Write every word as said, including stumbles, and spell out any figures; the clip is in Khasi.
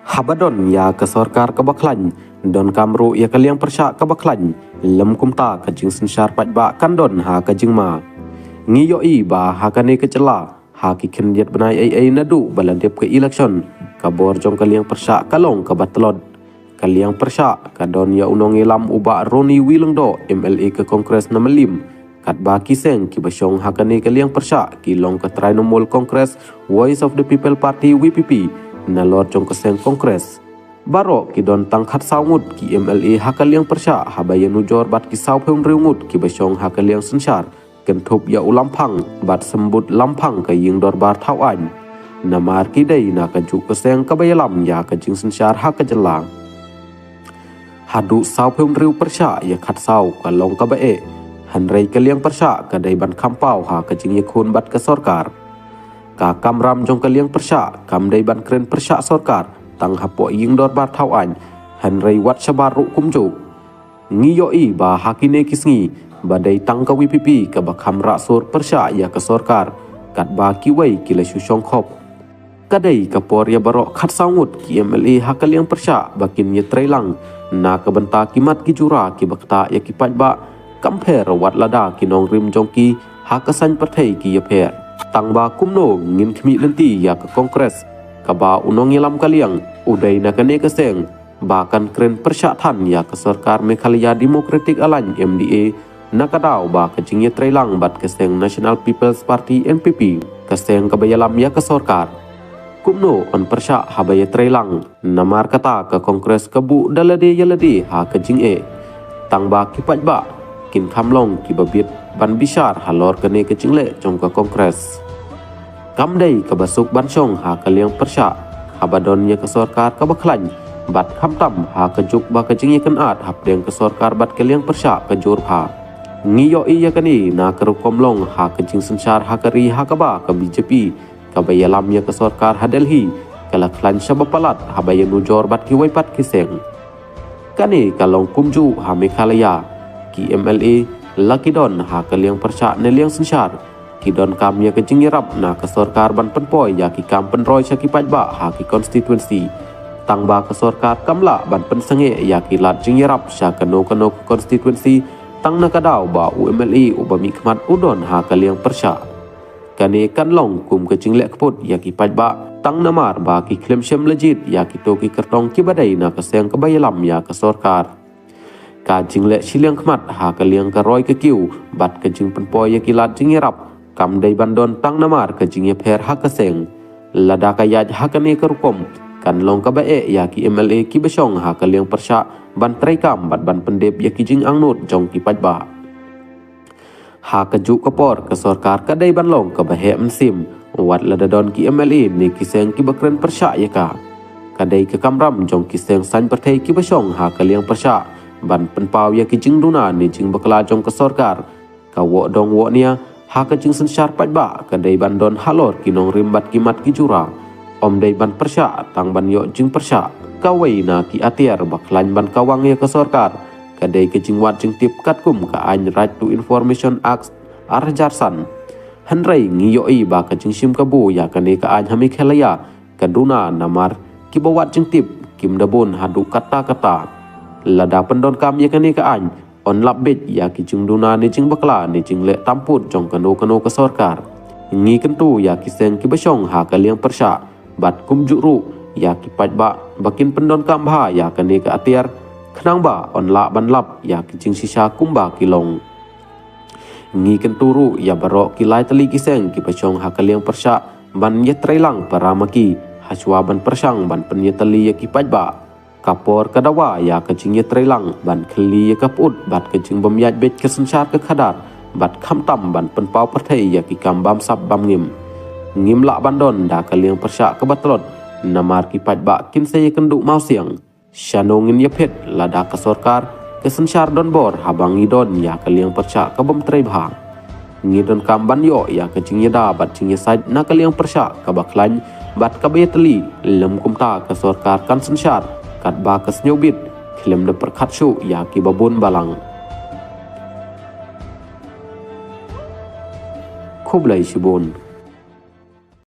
Haba don ïa ka sorkar kaba khlaiñ, donkam ruh ïa ka liang pyrshah kaba khlaiñ, lym kumta ka jingsynshar paidbah kan don ha ka jingma. Ngi ïohi ba ha kane ka jylla, ha ki khyndiat bnai ei ei naduh ba la dep ka election, ka bor jong ka liang pyrshah ka long kaba tlot. Ka liang pyrshah ka don ïa u nongïalam u Bah Ronnie W Lyngdoh, M L A ka Congress na Mylliem, katba ki seng kiba shong ha kane ka liang pyrshah ki long ka Trinamool Congress, Voice of the People Party, V P P, nalor jong ka seng Congress. Baroh ki don tang khatsaw ngut ki M L A ha ka liang pyrshah, haba ïanujor bad ki sawphew hynriew ngut kiba shong ha ka liang synshar, kynthup ïa u Lamphang bad Symbud Lamphang ka ïing dorbar thawaiñ. Namar ki dei na kajuh ka seng kaba ïalam ïa ka jingsynshar ha ka jylla. Haduh sawphew hynriew pyrshah ïa khatsaw ka long kaba eh. Hynrei ka liang pyrshah ka dei ban kham paw ha ka jingïakhun bad ka sorkar. Ka kamram jong ka liang pyrshah kam dei ban kren pyrshah sorkar tang hapoh ïing dorbar thawaiñ, hynrei wat shabar ruh kumjuh. Ngi ïohi ba ha kine ki sngi ba dei tang ka V P P kaba kham rah sur pyrshah ïa ka sorkar, katba kiwei ki la shu shongkhop. Ka dei ka por ïa baroh khatsaw ngut ki M L A ha ka liang pyrshah ba kin ïatreilang na ka bynta ki mat ki jura kiba ktah ïa ki paidbah, kam pher wat lada ki nongrim jong ki ha ka saiñ pyrthei ki ïapher. Tangba kumno ngin khmih lynti ïa ka Congress, kaba u nongïalam ka liang u dei na kane ka seng, ba kan kren pyrshah than ïa ka sorkar Meghalaya Democratic Alliance, M D A, na ka daw ba ka jingïatreilang bad ka seng National People's Party, N P P, ka seng kaba ïalam ïa ka sorkar. Kumno yn pyrshah haba ïatreilang, namar kata ka Congress ka buh da lade ïa lade ha ka jingeh. Tangba ki paidbah kin kham long kiba bit ban bishar halor kane ka jingleh jong ka Congress. Kam dei kaba suk ban shong ha ka liang pyrshah haba don ïa ka sorkar kaba khlaiñ, bad khamtam ha kajuh ba ka jingïakynad hapdeng ka sorkar bad ka liang pyrshah ka jur bha. Ngi ïohi ïa kane na ka rukom long ha ka jingsynshar ha ka ri, ha kaba ka B J P kaba ïalam ïa ka sorkar ha Delhi ka la khlaiñ shaba palat haba ïanujor bad kiwei pat ki seng. Kane ka long kumjuh ha Meghalaya, ki M L A la ki don ha ka liang pyrshah ne liang synshar, ki donkam ïa ka jingïarap na ka sorkar ban pynpoi ïa ki kam pynroi sha ki paidbah ha ki constituency. Tangba ka sorkar kam lah ban pynsangeh ïa ki lad jingïarap sha kano kano ka constituency, tang na ka daw ba u M L A uba mihkhmat u don ha ka liang pyrshah. Kane kan long kum ka jingleh kput ïa ki paidbah, tang namar ba ki khlem shym la jied ïa kito ki kyrtong kiba dei na ka seng kaba ïalam ïa ka sorkar. Ka jingleh shiliang khmat ha ka liang ka roi ka kiew bad ka jingpynpoi ïa ki lad jingïarap, kam dei ban don tang namar ka jingïapher ha ka seng. Lada ka ïaid ha kane ka rukom, kan long kaba eh ïa ki M L A kiba shong ha ka liang pyrshah ban treikam bad ban pyndep ïa ki jingangnud jong ki paidbah. Ha kajuh ka por ka sorkar ka dei ban long kaba heh mynsiem, wat lada don ki M L A ne ki seng kiba kren pyrshah ïa ka. Ka dei ka kamram jong ki seng saiñ pyrthei kiba shong ha ka liang pyrshah ban pynpaw ïa ki jingduna ne jingbakla jong ka sorkar. Ka woh dong woh nia ha ka jingsynshar paidbah ka dei ban don halor ki nongrim bad ki mat ki jura. Ym dei ban pyrshah tang ban ïoh jingpyrshah. Kawei na ki atiar ba khlaiñ ban kawang ïa ka sorkar ka dei ka jingwad jingtip katkum ka aiñ Right to Information Act ar hajar san. Hynrei ngi ïohi ba ka jingshim kabu ïa kane ka aiñ ha Meghalaya ka duna namar kiba wad jingtip kim da bun haduh katta katta. Lada pyndonkam ïa kane ka aiñ, yn lap beit ïa ki jingduna ne jingbakla ne jingleh tamput jong kano kano ka sorkar. Ngi kyntu ïa ki seng kiba shong ha ka liang pyrshah bad kumjuh ruh ïa ki paidbah ba kin pyndonkam bha ïa kane ka atiar, khnang ba yn lah ban lap ïa ki jingshisha kumba ki long. Ngi kyntu ruh ïa baroh ki lai tylli ki seng kiba shong ha ka liang pyrshah ban ïatreilang para ma ki hashwa ban pyrshang ban pynïatylli ïa ki paidbah. Ka por ka dawa ïa ka jingïatreilang ban khylli ïa ka put bad ka jingbym ïaid beit ka synshar ka khadar, bad khamtam ban pynpaw pyrthei ïa ki kam bamsap bamngim. Ngim lah ban don da ka liang pyrshah kaba tlot, namar ki paidbah kin sa ïakynduh mawsiang. Shano ngin ïaphet lada ka sorkar ka synshar donbor haba ngi don ïa ka liang pyrshah kabym trei bha. Ngi donkam ban ïoh ïa ka jingïada bad jingïasaid na ka liang pyrshah kaba khlaiñ bad kaba ïatylli, lym kumta ka sorkar kan synshar katba ka sngewbit khlem da pyrkhat shuh ïa kiba bun balang. Khublei shibun.